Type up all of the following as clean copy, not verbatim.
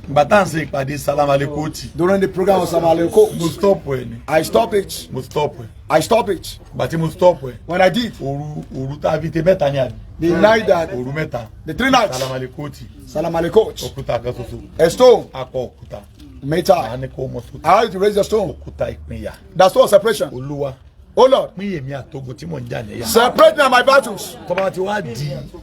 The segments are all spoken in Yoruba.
Ìgbà tá à ń ṣe ìpàdé Salamalekoti, During the program of Samaleko, mo stop ẹ ni. I stop it. Mo stop ẹ. I stop it. Ìgbà tí mo stop ẹ, When I did, òru tá a fi tẹ mẹ́ta ni àbí? The night that Òru mẹ́ta. the three nights, Salamalekoti, Salamaleko, òkúta kan ṣoṣo. A stone, Akọ òkúta. Metal. Màá ní kó mọ sókè. I asked you to raise the stone. Òkúta ìpínyà. The stone of separation. Olúwa, Oh Lord, pín èmi àtogun tí mò ń jà níyà. Separate me and my battles. Tó bá ti wá di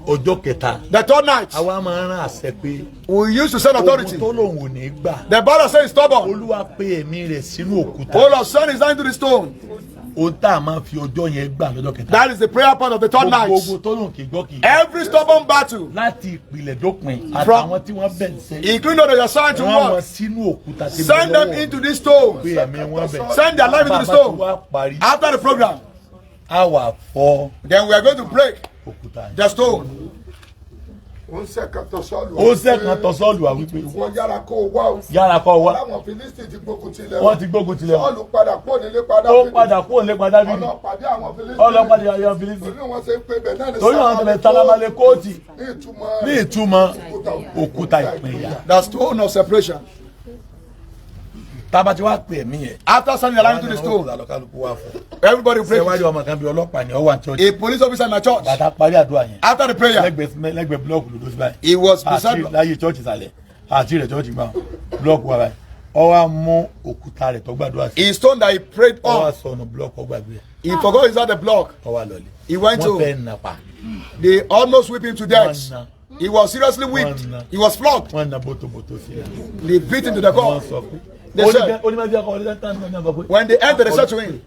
ọjọ́ kẹta, The third night, àwa máa ń rán àṣẹ pé we used to send ogun authority. tó lòun ò ní gbà. The battle says stubborn. Olúwa pé ẹ̀mí rẹ̀ sínú òkúta. Oh Lord, send his hand to the stone. Ohun tá a máa fi ọjọ́ yẹn gbà lọ́jọ́ kẹta. That is the prayer part of the third Gbogbo night. ogun tó lòun kì í gbọ́ kì í gbọ́. Every stubborn battle, Láti ìpìlẹ̀ dópin, àtàwọn tí wọ́n bẹ̀ ń sẹ́. Including those that are assigned to Rán wọn work, sínú òkúta tí send them into this stone. Pé ẹ̀mí wọn bẹ̀. Send their life into the Bàbá stone. tí wàá parí, After the program, á wà fọ́ then we are going to break òkúta yẹn. the stone. Ó ń sẹ́kàn tọ Sọ́ọ̀lù. Ó sẹ́kàn tọ Sọ́ọ̀lù wá wípé, Wọ́n yára kó o wá o. "Yára kọ́ wa." Láwọn Fílístì ti gbógun tilẹ̀. Wọ́n ti gbógun tilẹ̀ wọn. Sọ́ọ̀lù padà kúrò nílé padà. Ó padà kúrò nípa Dáfídì. Ọlọ́pàdé àwọn Fílístì. Ọlọ́pàdé àwọn Fílístì. Torí wọ́n ṣe ń pè bẹ́ẹ̀ náà ní Torí àwọn tẹ̀lé Salamalekoti. Ní ìtumọ̀ Ní ìtumọ̀ òkúta ìpínyà. The stone of separation. Tá a bá ti wá pè ẹ̀mí yẹn, After sending the life into the stone, lọ́kàlùkù wá fún. Everybody break Ṣé wájú it. ọmọ kan bí ọlọ́pàá ni ó wà ní church. A police officer in the church. Bàtà parí àdúrà yẹn, After the prayer, lẹ́gbẹ̀ẹ́ block lòdó sí báyìí. He was Àti beside. láyé church ìsàlẹ̀ àti rẹ̀ church gbà block wà báyìí. Ó wá mú òkúta rẹ̀ tó gbàdúrà sí. His stone that he prayed Ó wá on, sọnù block, ó gbàgbé ẹ̀. He forgot inside the block. Ó wá lọlé. He went Wọ́n to. fẹ́ nà pa. They almost whipped him to death. Wọ́n nà. He was seriously whipped. Wọ́n nà. He was flogged. Wọ́n na bótóbótó sí i. They beat him to the Wọ́n core. sọ pé They said- onímọ̀tí ọkọ̀ ọdún tán ní ọjọ́ pé When they entered, they said to him,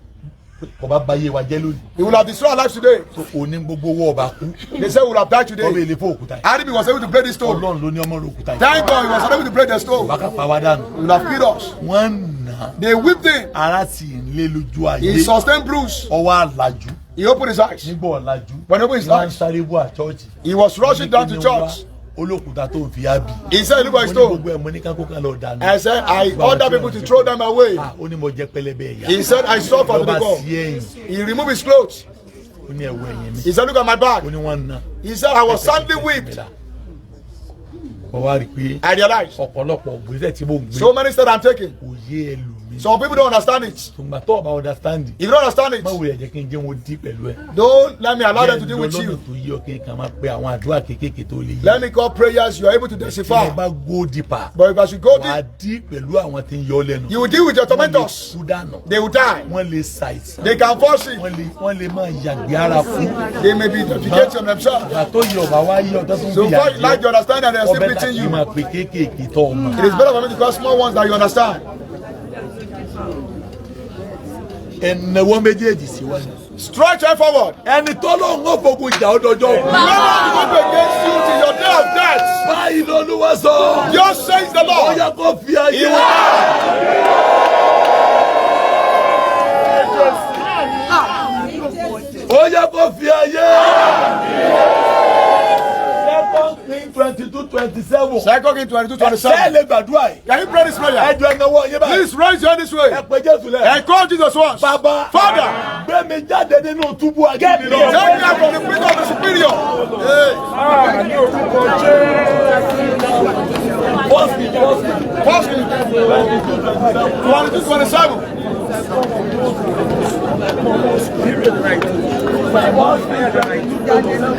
kò bá ba iye wa jẹ́ lónìí. "He will have destroyed our lives today." Tó òní gbogbo owó ọba kú. They said, "We will have died Ọbẹ̀ today." ilé fún òkúta yìí. Adam was able to break this stone. Ọlọ́run ló ní ọmọ rẹ̀ òkúta yìí. Thank God he was unable to break the stone. Bàkà pa wá dànù. He would have killed us. Wọ́n nà. They whipped him. Ara sì ń lé lójú ayé. He sustained bruise. Ọwọ́ àlàjù. He opened his eyes. Nígbà ọ̀làjú, When he opened his wọ́n ń eyes, sáré bọ́ àchọ́ọ̀chì. He was rushing down to church. Olókùúta tó ń fi á bì. He said, "Look at his Mo ní stone." gbogbo ẹ̀, mo ní kákó kan lọ dànù. I said, "I order people to throw them away." Ah, ó ní mo jẹ pẹlẹbẹ ẹ̀yà. He said, "I suffered to the Lọ́ba core." sí ẹ̀yìn. He removed his clothes. Ó ní ẹ̀wọ̀ ẹ̀yìn mi. He said, "Look at my back." Ó ní wọ́n na. He said, "I was sadly whipped." Mo wá rí i pé I realized ọ̀pọ̀lọpọ̀ ìgbésẹ̀ tí mo ń gbé so many steps I'm taking. kò yé ẹlòmíì. Some people don't understand it. Tùgbà tó ọba understand, If you don't understand má it, wulẹ̀ jẹ́ kí n jẹ́ wọn dí pẹ̀lú ẹ̀. Don't let me allow them to deal with Jẹ́ n lọ you. lọ́nà tó yí ọ kí n kàn máa pe àwọn àdúrà kéékèèké tó lè yé. Let me call prayers you are able to Tí mo decipher. bá go deeper, But if I should go wà á deep, dí pẹ̀lú àwọn tí ń yọ lẹ́nu. you will deal with your Wọ́n lè tormentors. kú dànù. They will die. Wọ́n lè ṣàìsàn. They can force it. Wọ́n lè máa yàgbé ara fún. They may be defecating on themselves. Ìgbà tó yẹ ọba wá yí ọtọ́ tó ń So fìyà far, you like to understand that they are still ọbẹ̀ beating tàbí you. máa pe kéékèèké tó ọmọ. It is better for me to call small ones that you understand. Ẹ̀nàwọ́ méjèèjì síwájú. Stretch your forward. Ẹni tó lóun ó fogun jà ó dọjọ́ òkú. No one will go against you till your day of death. Báyìí lolúwa sọ. Just says the Ó Lord. yẹ kó fi ayé. He will die. Ó yẹ kó fi ayé. Second King 22:27. Second King 22 Ṣé ẹ 27. lè gbàdúrà yìí? Can you pray this prayer? Ẹ jọ ẹnáwó yín báyìí. Please raise your hand this way. Ẹ pé Jésù lẹ. And call Jesus once. Bàbá. Father. Gbé mi jáde nínú túbú ajínigbé lọ. Take me out from the prison of the superior. Hey. First King, First King. First King 22 27.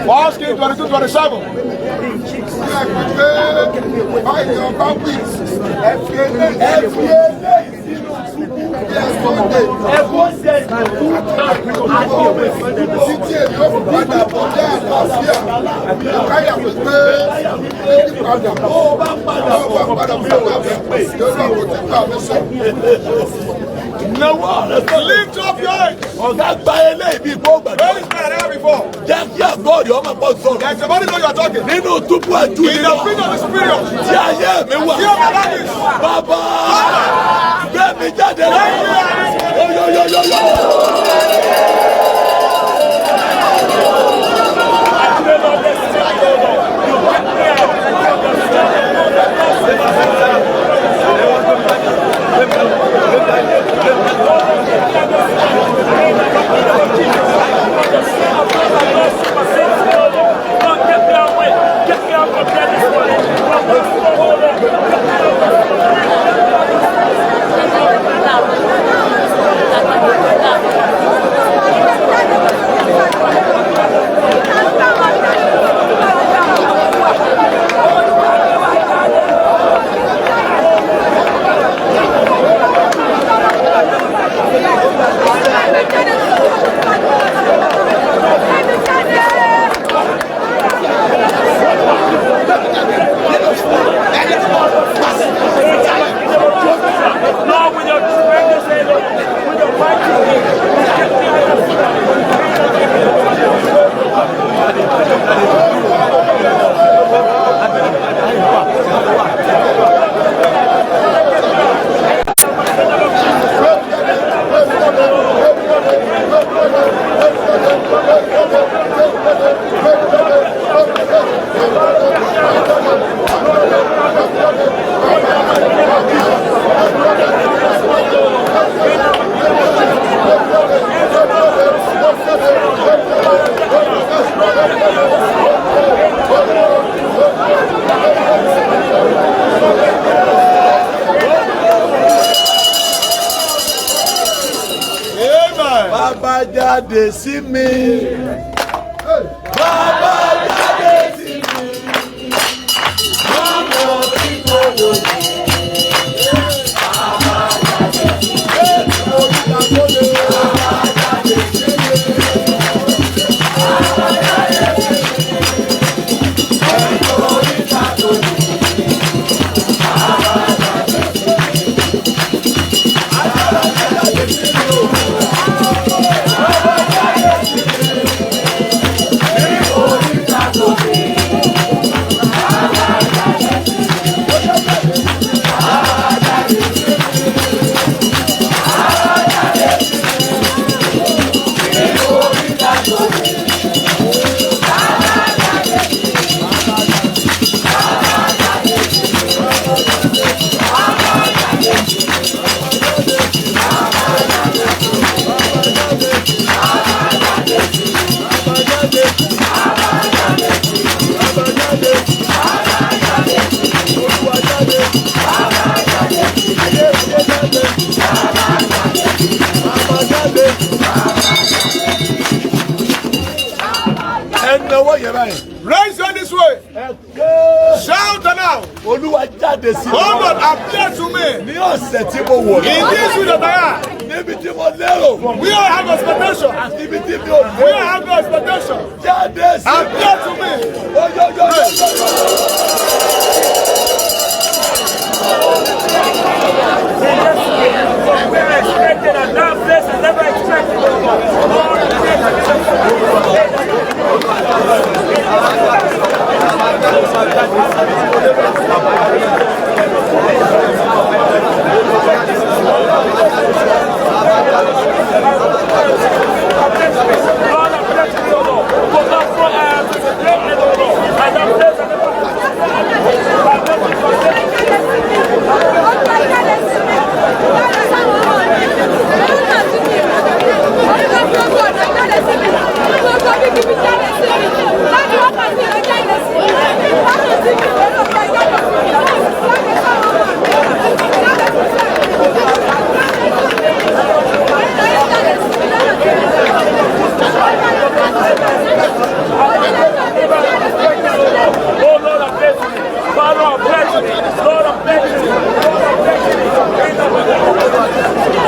First King 22 27. Pé báyìí ọba wí, ẹ fi eléyìí Ẹ fi eléyìí sínú túbú. Bí ẹ sọ dé Ẹ kó ṣe ìtúkú àti òwe túbú. Títí èmi ó fi padà bọ̀ ní àlàáfíà. Káyà wípé ní padà bọ̀. Tó o bá padà Tó o bá padà bọ̀, bọ̀ mi ò ní pè. Lórí ọ̀rọ̀ tí gbà mí sọ. Nawọ́ rẹ sọ. Lift up your hands. Ọ̀gá gba eléyìí bíi kó gbàdúrà. Raise prayer never before. Jẹ́ kí àgọ́ rẹ̀ ọmọ pọ̀ sọ̀rọ̀. There's somebody know you are talking. Nínú túbú àjù In the nínú prison of the superior. tí ayé mi wà. Here my life is. Bàbá, gbé mi jáde lọ. Yoyoyoyoyo. Get me away! Get me out of there this morning! Jáde sí mi. Bàbá jáde sí mi. Lọ́nà tí kò wò ní. Bàbá jáde sí mi. Bàbá jáde sí mi. Bàbá jáde sí mi. Nítorí ta tó ní. Bàbá jáde sí mi. Agbára jáde sí mi o. Bàbá jáde sí mi. Nítorí ta tó ní. Bàbá jáde sí mi. Bàbá jáde sí mi. Bàbá jáde sí mi. Nítorí ta tó ní. Bàbá jáde sí mi. Bàbá jáde sí mi. Bàbá jáde sí mi. Bàbá jáde sí mi. Bàbá jáde sí mi. Bàbá jáde sí mi. Bàbá jáde sí mi. Bàbá jáde sí mi. Bàbá jáde sí mi. Bàbá jáde sí mi. Ẹ nawọ́ yẹn báyìí. Raise your this way. Ẹ ké. Shout now. Olúwa jáde sí mi. Oh Lord, appear to me. Ní ọ̀sẹ̀ tí mo wọ̀ In this week that I am, Níbi tí mo lérò. we all have expectation. Àti ibi tí mi ò We all lérò. have no expectation. Jáde sí mi. Appear to me. Oyoyoyoyoyo. We are expected and that place is never expected. Lord, Lord, appear to me, O Lord. For that for I am expected, O Lord. And that place I never Oh Lord, appear to me. Father, appear to me. Lord, appear to me. Lord, appear to me. In the name of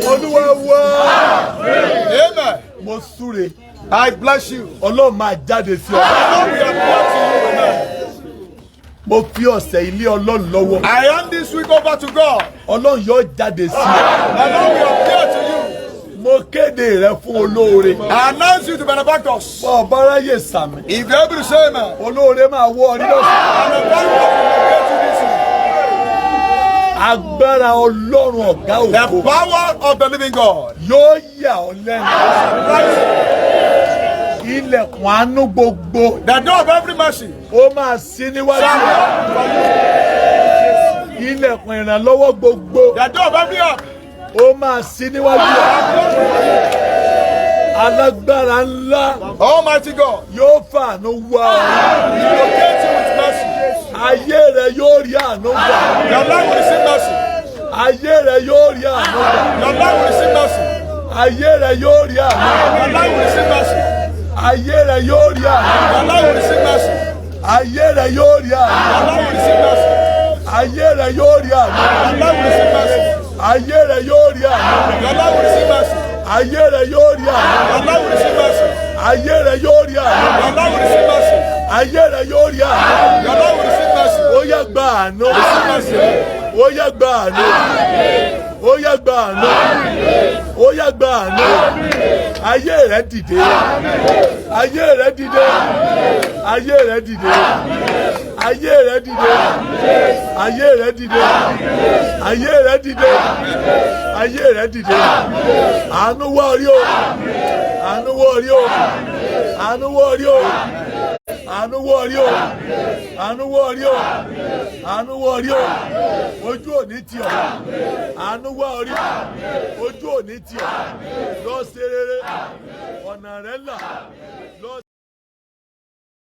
Olúwa wá. Amen. Mo súre. I bless you. Ọlọ́run máa jáde sí ọ. Lord, we appear to you. Amen. Mo fi ọ̀sẹ̀ ilé Ọlọ́run lọ́wọ́. I hand this week over to God. Ọlọ́run yóò jáde sí ọ. The Lord will appear to you. Mo kéde rẹ fún olóore. I announce you to benefactors. Bọ́ ọ bá ráyè sàmì. If you're able to say amen, Olóore máa wọ́ ọ rí lọ́sàn. and the benefactor will locate you this week. Agbára Ọlọ́run ọ̀gá The ògo power of the living God. yóò yà ọ́ lẹ́nu. Ilẹ̀kùn àánú gbogbo The door of every mercy ó máa ṣí níwájú. shall be opened for you. Ilẹ̀kùn ìrànlọ́wọ́ gbogbo The door of every help ó máa ṣí níwájú. Alágbára ńlá Almighty God yóò fàánú wá ọ. will locate you with mercy. Ayé rẹ yóò rí àánú gbà. Your life will receive mercy. Ayé rẹ yóò rí àánú gbà. Your life will receive mercy. Ayé rẹ yóò rí àánú gbà. Your life will receive mercy. Ayé rẹ yóò rí àánú gbà. Your life will receive mercy. Ayé rẹ yóò rí àánú Your life will receive mercy. Ayé rẹ yóò rí àánú Your life will receive mercy. Ayé rẹ yóò rí àánú Your life will receive mercy. Ayé rẹ yóò rí àánú Your life will receive mercy. Ayé rẹ yóò rí àánú Your life will receive mercy. Ayé rẹ yóò rí àánú Your life will receive mercy. Ó yá gba àánú. Receive mercy. Ó yá gba àánú. Ó yá gba àánú. Ó yá gba àánú. Ayé rẹ dìde. Ayé rẹ dìde. Ayé rẹ dìde. Ayé rẹ dìde. Ayé rẹ dìde. Ayé rẹ dìde. Ayé rẹ dìde. Àánú wá orí o. Àánú wá orí o. Àánú wá orí o. Àánú wá orí o. Àánú wá orí o. Àánú wá orí o. Ojú òní tì ọ́. Àánú wá orí. Ojú òní tì ọ́. Lọ ṣe rere. Ọ̀nà rẹ là. Lọ